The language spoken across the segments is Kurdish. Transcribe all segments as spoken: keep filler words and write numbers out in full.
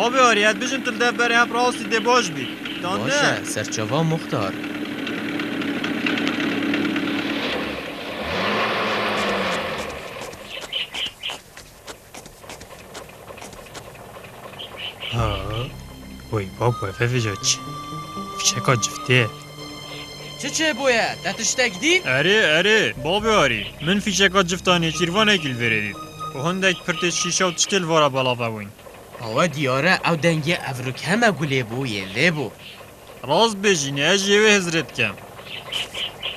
Abi Arî, ez bijim tu li dev berê hep rastî dê baş bî. Tan Baş ne? e, serçava muxtar. Ha, wey babo, ev vêca çi? Fîşeka ciftê ye. Çi çêbûye? Te tiştek dît? Erê, erê, babê Arî, min fîşeka cifta nêçîrvanekî li vêrê dît. Û hindek pirtê şîşe û tiştê li vara belav hebûn. Awe diyar e, ew dengê evrûk heme gulê bû, yê vê bû. Rast bêjî, ne ez jê wê hizrê dikim.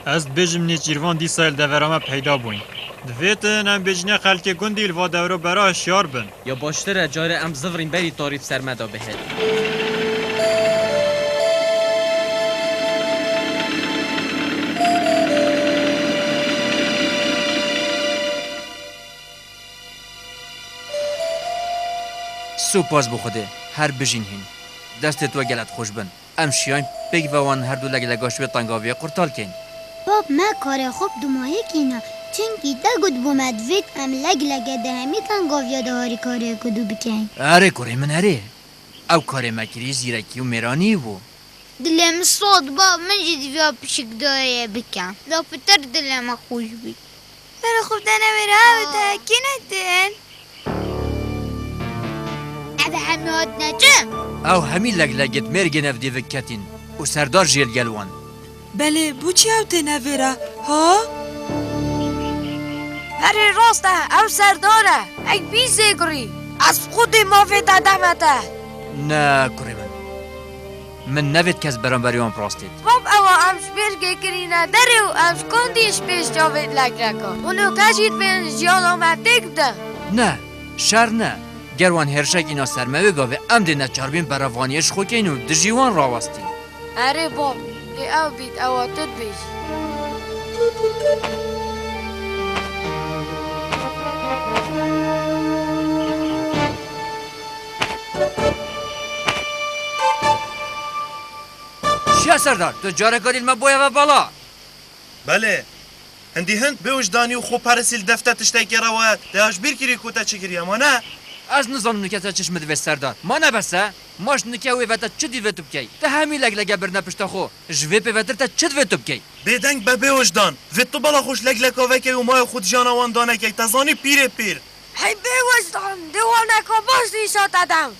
Ez dibêjim nêçîrvan dîsa li devera me peyda bûyn. Divêtin em bêjînê xelkê gundî li va dewro bera hişyar bin. Ya baştir e, carê em zivrîn berî tarî bi ser me de bihêt. Spas bo Xwedê, her bijîn hîn. Destê we gelek xweş bin. Em şiyayîn pêk ve wan her du leglega ji wê tengaviyê qurtal keyn. Bab, me karê xwe bi dumahî kîna, çimkî te gotibû me divêt em leglege di hemî tengaviya de harîkariyeke dû bikeyn. Erê kurê min erê. Ew karê me kirî zîrekî û mêranî bû. Dilê min sod ba, min jî divya pişikdariyê bikim. La pitir dilê me xweş bî. Berê xwe bide newêre, ew te kî netin? Ev hemî hatine çi? Ew hemî leglegê di mêrgê navdîvik ketîn û Serdar jî yê li gel wan. Belê, bo çi ew têne vêre, ha? Erê rast e, ew Serdar e. Ek bî zêgirî. Ez xwedî mafê te deme te. Ne, kurê min. Min nevêt kes beramberî wan bi rastî. Bab, ewa em ji mêrgê kirîne derê û em ji kondî ji pêş çavê legleka. Û noke jî divên jiyana me têk bide. Ne, şer ne. Ger wan hêrişek îna ser me wê gavê em dê neçar bîn berevaniyê ji xwe keyn û dijî wan rawestîn. Erê bab, lê ew bît ewa tu dibêjî. Şiya Serdar, tu careka dî li me boye ve bala. Belê. Hindî hind bêwijdanî û xweperesî li def te tiştekê rewa ye. Te ya ji bîr kirî ku te çi kiriye, ma ne? Ez nizanim nûke te çi ji min divê Serdar. Ma ne bes e? Ma ji nûke wê ve te çi divê tu bikey? Te hemî leglege birine pişta xwe. Ji vê pêvetir te çi divê tu bikey? Bêdeng be bêwijdan. Vê tu bela xwe ji legleka vekey û maya xwe di jiyana wan danekey. Te zanî pîrê pîr. Hey bêwijdan, dê waneka baş nîşa te dem.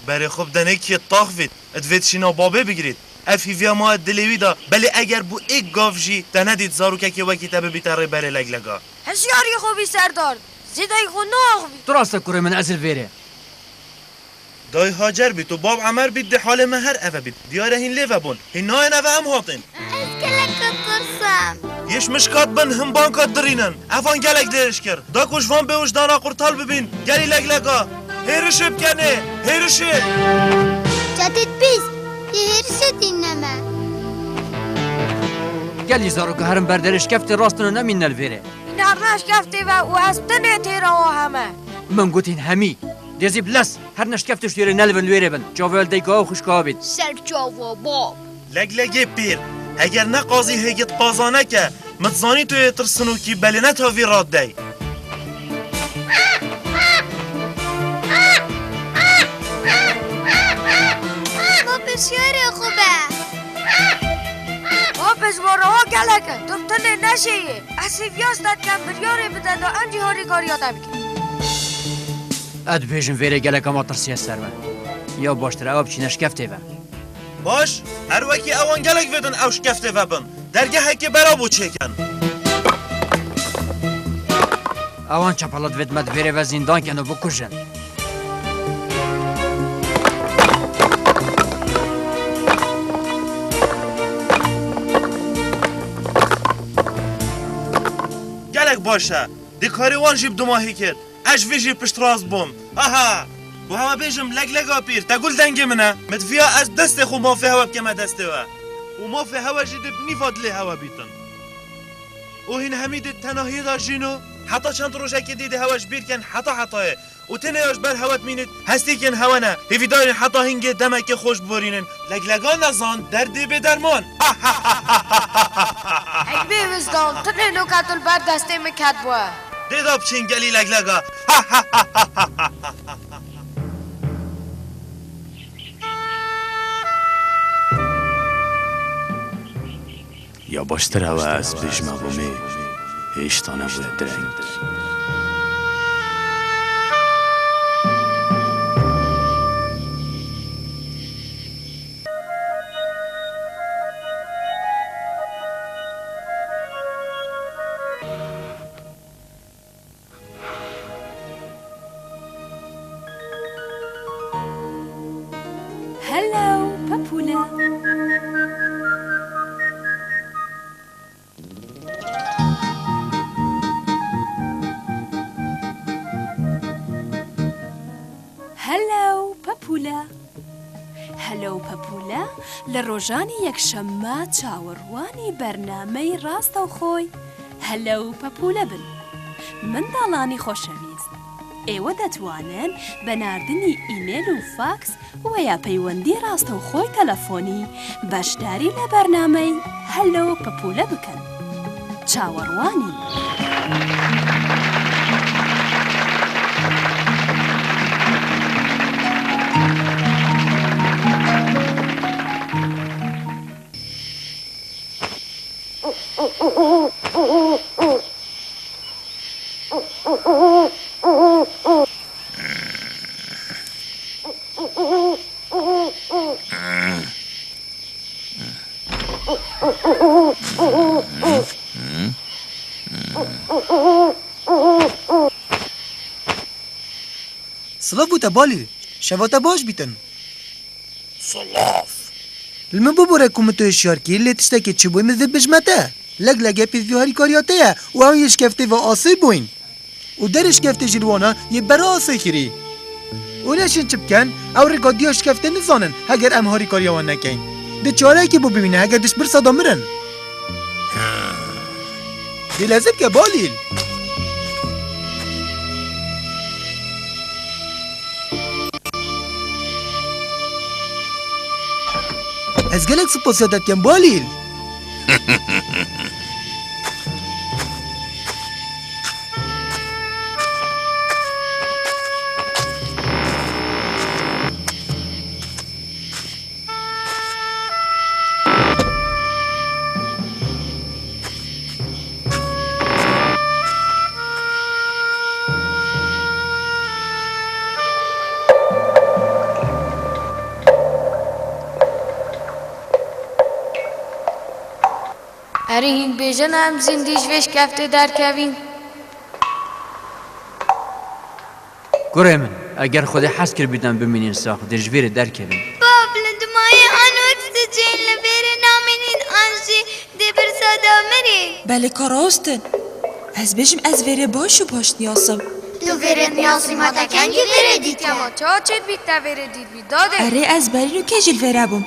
Berê xwe bi denekiyê tax vît, divê tu şîna babê bigirît. Ev hîviya ma dilê wî de, belê eger bû êk gav jî te nedît zarokekê wekî te bibîte rêberê leglega. Hişyarî xwe bî Serdar, zêdayî xwe naxivî. Tu rast e kurê min, ez li vêrê. Dayê Hacer bît û bab Emer bît, dê halê me her eve bît. Diyar e hîn lê vebûn. Hîn nayên eve em hatin. Ez gelek tirsim. Yê ji mişkat bin him banka dirînin. Evan gelek lêriş kir. Da ku ji van bêwijdana qurtal bibîn, gelî legleka. Hêrişê bikenê. Hêrişê. Çetê pîs. Yê hêrişê tînne me. Gelî zaroka herin ber derê şkeftê rastin û nemînne li vêrê. Hîn herine şkeftê ve û ez tenê têra wa heme. Min gotîn hemî. Dêzî bi lez. Herine şkeftê ji wêrê nelivin li wêrê bin. Çavê li dayika û xwişka bît. Ser çava bab. Leglegê pîr, eger ne qazî hêgit qaza neke, min dizanî tu yê tirsinokî, belê ne tavî radey. Ma pirsiyarê xwe be. Ma pêşwara wa gelek e, tu tenê neşêyê. Ez hêviya te dikem biryarê bide da em jî harîkariya te bikin. Ez dibêjim vêrê geleka ma tirsiye ser me. Ya baştir ew biçîne şkeftê ve. Baş, her wekî ewan gelek vêdin ew şkeftê ve bin. Dergehekê bera bo çêkin. Ewan çapala divêt me di vêrê ve zîndan kin û bikujin. Gelek baş e. Dê karê wan jî bi dumahî kir. Ez ji vê jî piştrast bûm. Aha! Ku hewa bêjim, leglega pîr, te gul dengê min e. Min diviya ez destê xwe mafê hewe bikeme destê we. Û mafê hewe jî dê bi nîva dilê hewe bîtin. Û hîn hemî dê tenahiyê de jîn û heta çend rojekê dê dê hewe ji bîr ken heta hetayê. Û tenê ya ji ber hewe dimînit, hestîkên hewe ne. Hêvîdarên heta hingê demekê xweş biborînin. Leglega nezan, derdê bê derman. Hey bêwijdan, tu nê noka tu li ber destê min ketibû. Dê da biçin gelî leglega. Ya baştir e we ez bêjime bo me hêşta nebûye direng. Hello, Pepûle. Hello, Pepûle. Hello Pepûle, li rojani yekşemma çawerwanî bernameyî rastewxoy Hello Pepûle bin. Mindalanî xoşewîst, êwe detwanin bi nardinî îmêl û faks û ya peywendî rastewxoy telefonî beşdarî li bernameyî Hello Pepûle bikin. Çawerwanî. Silav bo te Balî, şeva te baş bîtin. Silav. Li min bibore ku min tu hişyar kir, lê tiştekê çi bûye min vê bijme te. Leg lege pêvî harîkariya te ye û ew yê şkeftê ve asê bûyn. Û derê şkeftê jî li wana yê bera asê kirî. Û neşin çi bikin, ew rêka diya şkeftê nizanin, heger em harîkariya wan nekeyn. Di çarekî bo bimîne, heger diş birsa da mirin. Dê leze bike Balîl. Ez gelek spasiya te dikim Balîl. Erê hîn bêjin em zindî ji vê şkeftê derkevîn. Kurê min, eger Xwedê hez kir bî dem bimînîn sax, dê ji vêrê derkevîn. Bab, li dimayê an oksîjen li vêrê namînîn an jî dê birsa da mirî. Belê ka rast in. Ez bêjim ez vêrê baş û baş niyasim. Tu vêrê niyasî ma te kengî vêrê dîtiye? Ma çawa çêdibî te vêrê dîtbî? Dadê. Erê ez berî nûke jî li vêre bûm.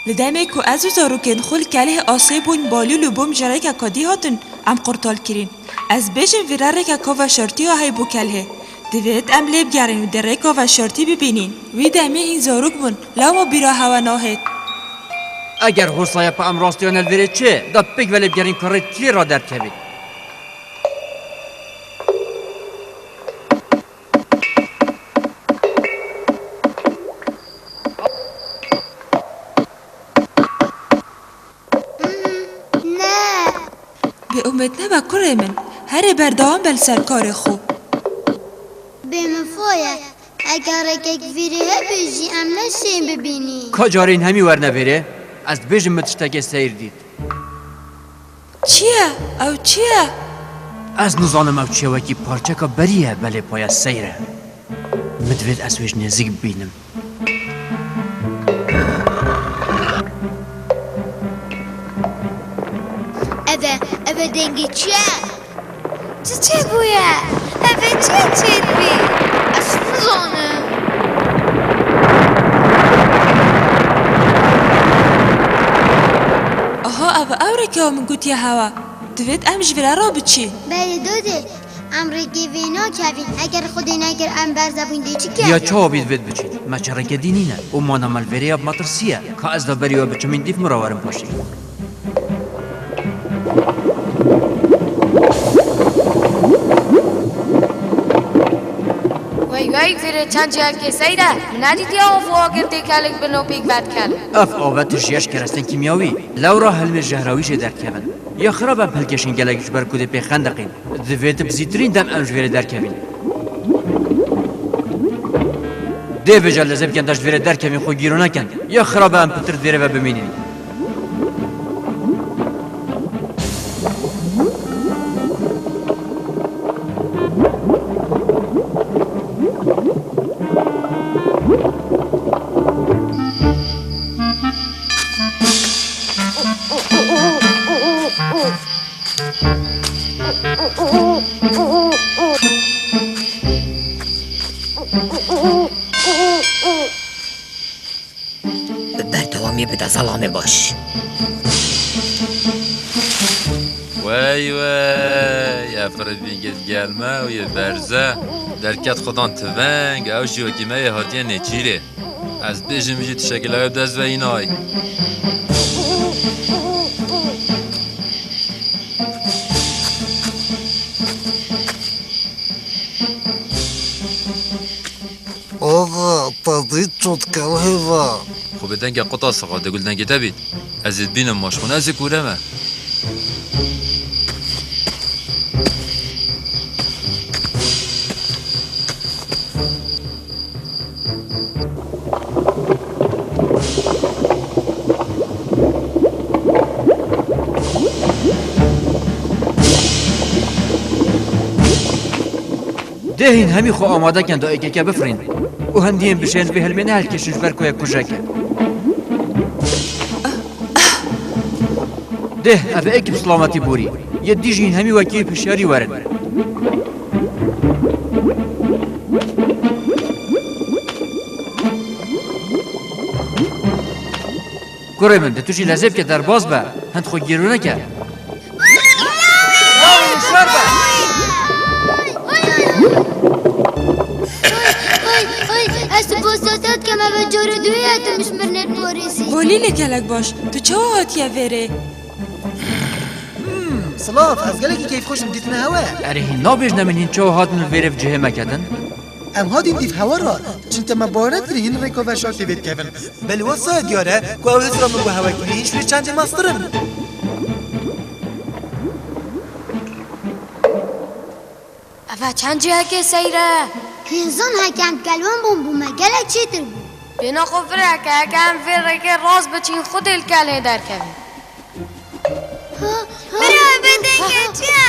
Li demê ku ez û zarokên xwe li kelhê asê bûn, Balîl û Bom ji rêkeka dî hatin em qurtal kirîn. Ez bêjim vîra rêkeka veşartiya heye bo kelhê. Divêt em lê bigerîn û di rêka veşartî bibînîn. Wî demê hîn zarok bûn, lewma bîra hewe nahêt. Eger hosaya pa em rastiyane li vêrê çi, da pêk ve lê bigerîn ku rê kê ra derkevît. Ne. Bêomêd nebe kurê min. Herê berdewam be li ser karê xwe. Bê min foye. Eger rêkek vîrê hebe jî em neşên bibînî. Ka carên hemî werne vêrê. Ez dibêjim min tiştekê seyr dît. Çi ye? Ew çi ye? Ez nizanim ew çi ye, wekî parçeka berî ye, belê paya seyr e. Min divêt ez wê ji nêzîk bibînim. Ev e, ev e dengê çi ye? Çi çêbûye? Ev ê çi çêdibî? Ez nizanim. Aha, ev e ew rêke min gotiye hewa. Divêt em ji vira re biçîn. Belê dodê, em rêkê vê nakevin. Eger Xwedê nekir em berze bûn dê çi Ya kin? Çawa bî divêt biçîn? Me çi rêke dî nîne. Û mana me li vêrê ya bi metirsî ye. Ka ez da berî we biçim, hîn dîf min re werin paşê. Wey wey, vêrê Çend cihekê seyre, min nedîtiye av û agir tê kelek bin û pêk vedikevin. Ev ave tije ji kerestên kîmyawî, lewra hilmê jehrawî jê derdikevin. Ya xirab em pilkêşên gelek ji ber ku dê pê xendeqîn. Divê di bizîtirîn dem em ji vêrê derkevin. Dê vêca lezê bikin da ji vêrê derkevin xwe gîro nekin. Ya xirab em pitir di vêrê ve bimînin. Bi berdewamî bide, zelamê baş. Wey wey, ev rivîngê germ e û yê berz e. Derket xudan tiveng, ew jî wekî me yê hatiye nêçîrê. Ez bêjim jî tiştekî lewe bi dest ve înay. Ava, tazî çotkel heva. Xwe bi dengê quta sixa, degul dengê te bît. Ez ê dibînim maşxûn, ez ê kûre me. Dê hîn hemî xwe amade kin da êkeke bifirîn û hindiyên bişên vê hilmê nehilkêşin ji ber ku ye kujek e. Dê ev êk bi silametî borî. Yê dî jî hîn hemî wekî wî hişyarî werin. Kurê min, di tu jî lezê bike derbas be, hind xwe gîro neke. Lawê hişyar be! Ay, ay, ez tu posta te dikem, eve cara duyê ye tu min ji mir nêdiparêzî. Holî lê gelek baş, tu çawa hatiye vêrê? Silav, ez gelekî keyfxweş im, dîtine hewe. Erê hîn nabêjne min hîn çawa hatin li vêrê bi cihê me ketin? Em hatîn dîv hewa re, çimte me bawer nekirî hîn rêka veşartê vê dikevin. Belê wesa ye diyar e ku ew hizra min bo hewe kirî hîn ji wê çendê mestir in. Eve çend cihekê seyr e! Hêzan heke em kelwan bûn, bû me gelek çêtir bû. Pêna xwe vir heke, heke em vê rêkê rast biçîn, xwedê li kelê derkevin. Bira, vê dengê çi ye?